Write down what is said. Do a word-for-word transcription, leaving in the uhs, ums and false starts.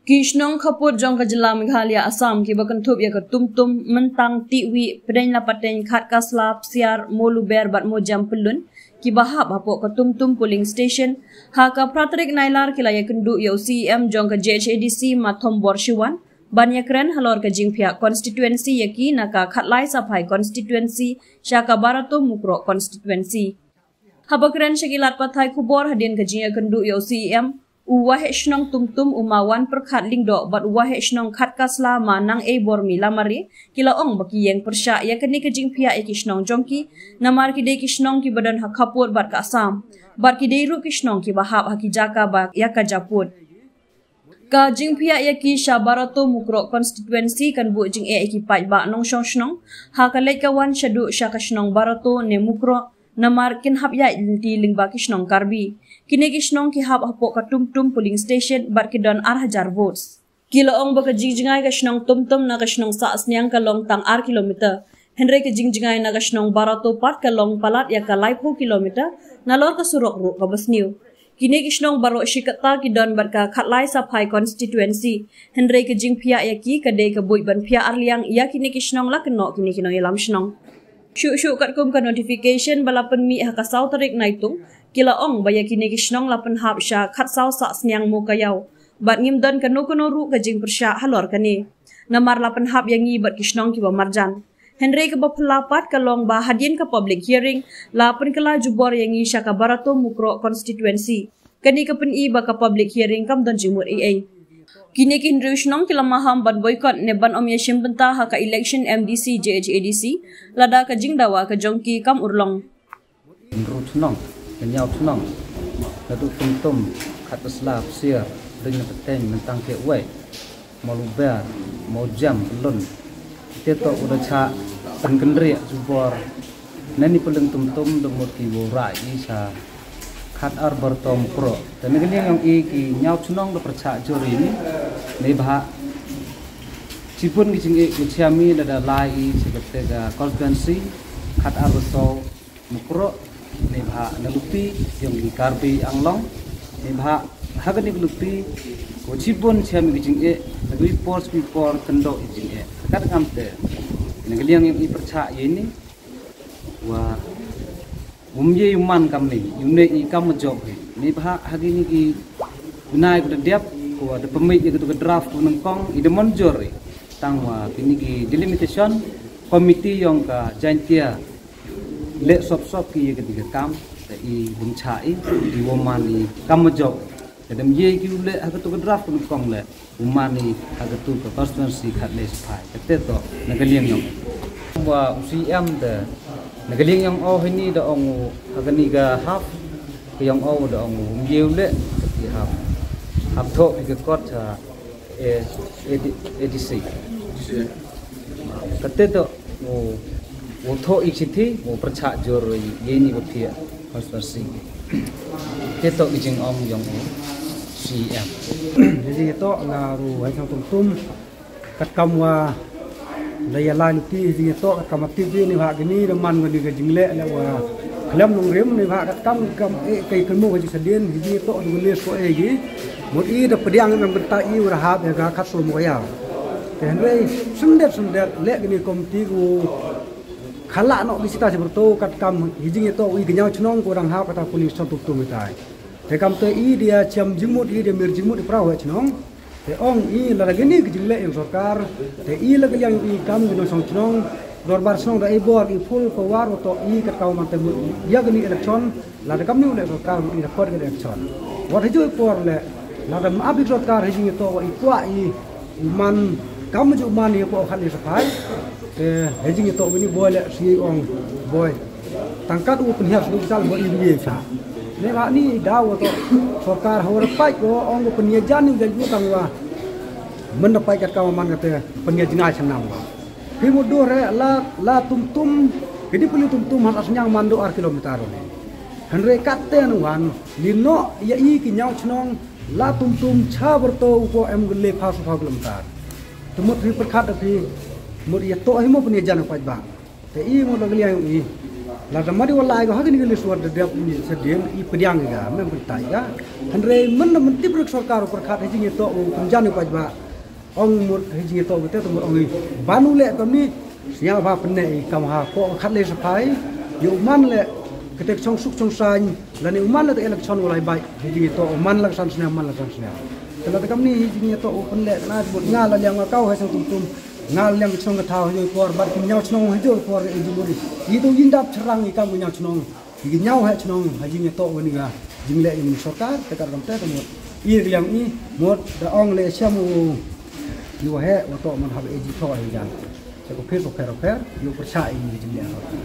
Ki shnong khappud jong ka jylla Meghalaya Assam kiba kynthup ïa ka Tumtum, Myntang, Tiwi, Pdeng Lapateng, Khatkasla, Psiar, Moluber bad Mojam Pyllun kiba hap hapoh ka Tumtum polling station, ha ka phra tarik Nailar ki la ïakynduh ïa u C E M jong ka J H A D C, Ma Thombor Shiwan, ban ïakren halor ka jingphiah constituency ïa ki na ka khatlai Saphai constituency sha ka Barato Mukroh constituency. Haba kren sha ki lad pathai khubor hadien ka jingïakynduh ïa u C E M, u Waheh Shnong Tumtum, u Ma Wanpyrkhat Lyngdoh bad u Waheh Shnong Khatkasla, Ma Nangeibormi Lamare, ki la ong ba ki ïeng pyrshah ïa kane ka jingphiah ïa ki shnong jong ki, namar ki dei ki shnong kiba don ha khappud bad ka Assam, bad ki dei ruh ki shnong kiba hap ha ki jaka ba ïa ka japud. Ka jingphiah ïa ki sha Barato Mukroh constituency kan buh jingeh ïa ki paidbah nongshong shnong ha ka leit ka wan shaduh sha ka shnong Barato ne Mukroh, namar kin hap ïaid lynti lyngba ki shnong Karbi. Kine ki shnong ki hap hapoh ka Tumtum polling station bad ki don ar hajar votes. Ki la ong ba ka jingjngai ka shnong Tumtum na ka shnong Sahsniang ka long tang ar kilometer, hynrei ka jingjngai na ka shnong Barato pat ka long palat ïa ka laiphew kilometer nalor ka surok ruh kaba sniew. Kine ki shnong baroh shi katta ki don bad ka khatlai Saphai constituency, hynrei ka jingphiah ïa ki ka dei ka buit ban phiah arliang ïa kine ki shnong, la kynnoh kine ki nongïalam shnong. Shuh shuh katkum ka notification ba la pynmih ha ka saw tarik Naitung, ki la ong ba ïa kine ki shnong la pynhap sha khatsaw Sahsniang Mowkaiaw, bad ngim don kano kano ruh ka jingpyrshah halor kane, namar la pynhap ïa ngi bad ki shnong kiba marjan. Hynrei kaba phylla pat ka long ba hadien ka public hearing la pynkylla jubor ïa ngi sha ka Barato Mukroh constituency. Kane ka pyni ba ka public hearing kam don jingmut ei ei. Kine ki hynriew shnong ki la maham ban boycott ne ban ym ïashim bynta ha ka election M D C J H A D C, lada ka jingdawa ka jong ki kam urlong. Hynriew shnong, hynñiew shnong, naduh Tumtum, Khatkasla, Psiar, Pdeng Lapateng, Myntang, Tiwi, Moluber, Mojam Pyllun. Te to u da shah pynkynriah jubor. Nani polling Tumtum da mut ki wow rah i sha khatar Barato Mukroh. Te na ka liang yong i ki hynñiew shnong da pyrshah jur i ni. Neibhah shibun ki jingeh ki shiam i lada lai i sha kata ka constituency khatar Barato Mukroh, neibhah na luti yong ki Karbi Anglong, neibhah ha kani ka luti ko shibun shiam i ki jingeh, ha ki por ki por kyndoh i jingeh. Kat kam te na ka liang yong i pyrshah ïa ini wa um ye u man kam ni, u ne i kam jop hi. Neibhah ha kini ki bnai ba da dep ko da pynmih ïa katu ka draft ko nyngkong i da mynjur i. Tang wa kini ki delimitation committee yong ka Jaintia leh sop sop ki ïa kati ka kam, te i bym shah i, i wa man i kam jop. Te dam ye ki u leh ha katu ka draft ko nyngkong leh u man i ha katu ka constituency khatlai Saphai. Kate to na ka liang yong wa u C M te na ka liang yong o hini da ong u ha kani ka half, ka yong o da ong u um ye u leh kati half. Half thoh ki ka kot ha A D C. Kate to u thoh i shithi u pyrshah jur ïa ini ba phiah constituency. Te to ki jingong yong u C M. Jing to la ru hai sang tum tum. Katkam wa la ïa lai luti jing to katkam aktif ni, neibhah kini da man kani ka jingleh leh wa khlem nongrim, neibhah katkam kam eh kai kynmaw ka jingsadien jing to du list ko eh gi. Mut i da pdiang ngam bynta i wa da hap ïa ka khatsaw Mowkaiaw. Te hynrei syndet syndet leh kini komiti ko khala noh ki sita sibyrto katkam jing to i ka hynñiew shnong ko dang hap kata kuni song tuk tung tai. Te kam te i da ïa chiam jingmut, i da mir jingmut i pra wa shnong. Te ong i lada kini ki jingleh yong sorkar, te i la ka liang i kam ki nongshong shnong, dorbar shnong da i bor i full power wa to i katkam man te mut ïa kini election, lada kam ni u leh sorkar mut i da kot ka election. Wat ha ju i por leh lada ma ap i sorkar ha jing i to wa i kwah i u man kam ju man i ko khat ni Saphai. Te ha jing i to kini boi leh si ong boi. Tang kat u pynhiar sduk sal ba i ngi sa. Neibhah ni daw to sorkar ha wa da pait ko ong ko pynïajan ni jan u tang wa. Myn da pait kat ka man kate pynïajan ai shnam ko. Phi mut dur re la, la Tumtum, kidi pynïa Tumtum ha Sahsniang man du ar kilometer ni. Hynrei kat te nang wan li noh ïa i ki hynñiew shnong la Tumtum cha Barato u ko em gele phaw sawphaw kilometer. Te mut phi pyrkhat da phi mut ïa to hi mo pynïajan pait bang. Te i mut la ka liang yong i. Lada ma dei wa lai ko ha kani ka list wat da dep ni sa dien i pdiang i ga mem pyntai ga. Hynrei mynda myn tip rek sorkar u pyrkhat ha jingïatoh u pynjan i paidbah. Ong mut ha jingïatoh kate te mut ong i ban u leh kamni. Sñiaw ba pynne i kam ha ko khat le sa phai. Ïa u man le kate chong suk chong sain lane u man le te election u lai bai ha jingïatoh u man la san sñiaw man la san sñiaw. Te lada kamni ha jingïatoh u pynleh na mut nga la liang nga kau ha sang tum tum. Nga liang ka chnong ka thaw ha jong i por bad ki ñiaw chnong ha jong i por i jong i. I tu yin dap cherang i kam ka ñiaw chnong. I ki ñiaw ha chnong ha jingïatoh wa ni ga jingleh i ni sorkar te kar kam te te mut. I liang i mut da ong le siam u. I wa he wa toh man hap e ji thoh i jan. Te ko phir ko pher pher i u pyrsa i ni jingleh sorkar.